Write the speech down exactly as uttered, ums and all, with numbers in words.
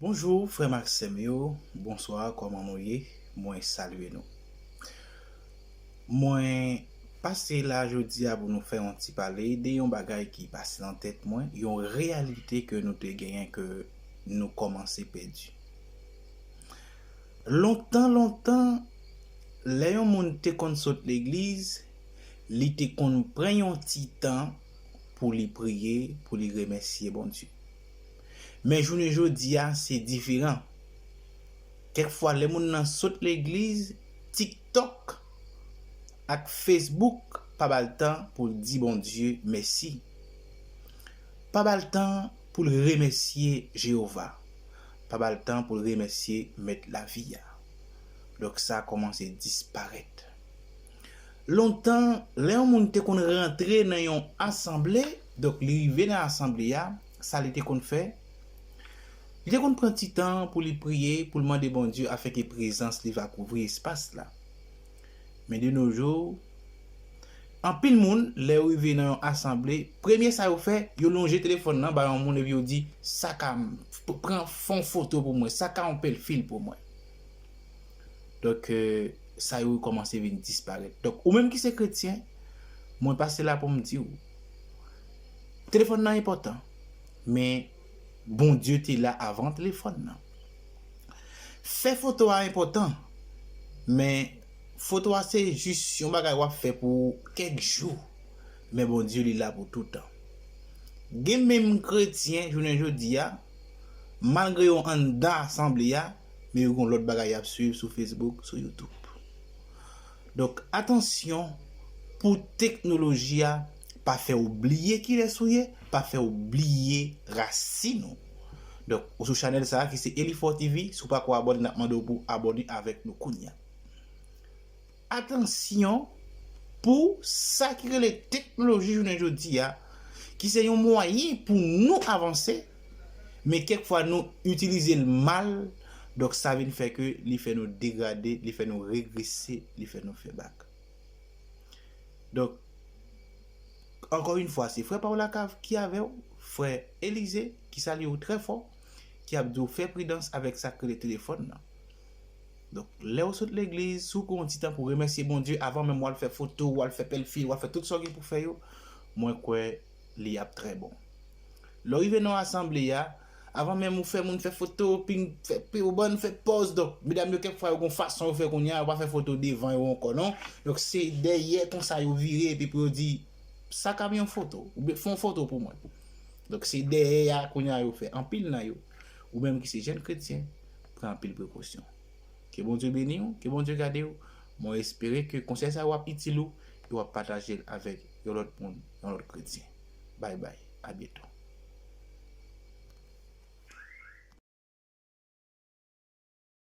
Bonjou, frè m ak sè m yo. Bonswa, kòman nou ye? Mwen salye nou. Mwen pase la jodi a pou nou fè yon ti pale de yon bagay ki pase nan tèt mwen, yon reyalite ke nou te genyen ke nou kòmanse pèdi. Lontan, lontan, lè yon moun te konn sot legliz, li te konn pran yon ti tan pou li priye, pou li remèsye Bondye. Men jounen jodi a, se diferan. Kèk fwa, lè moun nan sot legliz, TikTok ak Facebook pa ba l tan pou l di Bondye mèsi. Pa ba l tan pou l remèsye Jewova. Pa ba l tan pou l remèsye Mèt lavi a. Donk, sa kòmanse disparèt. Lontan, lè yon moun te konn rantre nan yon asanble, donk, li rive nan asanble a, sa li te konn fè? Li te konn pran ti tan pou li priye, pou l mande Bondye afin ke prezans li va kouvri espas la. Men de nos jours, anpil moun, lè yo rive nan yon asanble, premye sa yo fè, yo lonje telefòn nan ba yon moun epi yo di, sa ka m, pran, fè yon foto pou mwen, sa ka yon pèlfil pou mwen. Donk, euh, sa yo kòmanse vin disparèt. Donk, ou menm ki se kretyen, mwen pase la pou m di w, telefòn nan enpòtan, men Bondye te la avan telefòn nan. Fè foto a enpòtan, men foto a se jis yon bagay w ap fè pou kèk jou, men Bondye li la pou toutan. Gen menm kretyen jounen jodi a, malgre yo anndan asanble a, men yo gen lòt bagay y ap swiv sou Facebook, sou YouTube. Donk, atansyon pou teknoloji a pa fè w bliye kilès ou ye, pa fè w bliye rasin ou. Donk, ou sou chanèl sa a ki se Elifort T V, si w pako abòne, n ap mande w pou abòne avèk nou kounye a. Atansyon pou sa ki rele teknoloji jounen jodi a, ki se yon mwayen pou nou avanse, men kèk fwa nou itilize l mal, donk sa vin fè ke li fè nou degrade, li fè nou regrese, li fè nou fè bak. Donk, ankò yon fwa, se frè Paola Cave ki avè w, frè Elize, ki salye w trè fò, ki ap di w fè pridans avèk sa k rele telefòn nan. Donk, lè w sot legliz, si w pran yon ti tan pou remèsye Bondye avan menm w al fè foto, w al fè pèlfil, w al fè tout sa w gen pou fè yo, mwen kwè li ap trè bon. Lè w rive nan asanble a, avan menm ou fè moun fè foto, ping, fè, pi ou bann fè pòz. Donk, medam yo, kèk fwa, yo gon fason yo fè kounye a, yo pa fè foto devan yo ankò, non. Donk, se dèyè konsa yo vire, epi pou yo di, sa ka m yon foto, oubyen fè yon foto pou mwen. Donk, se dèyè a kounye a yo fè. Anpil nan yo, ou menm ki se jèn kretyen, pran anpil prekosyon. Ke Bondye beni w, ke Bondye gade w. Mwen espere ke konsèy sa yo ap itil ou, e w ap pataje l avèk yon lòt moun, yon lòt kretyen. Bye bye, a byento.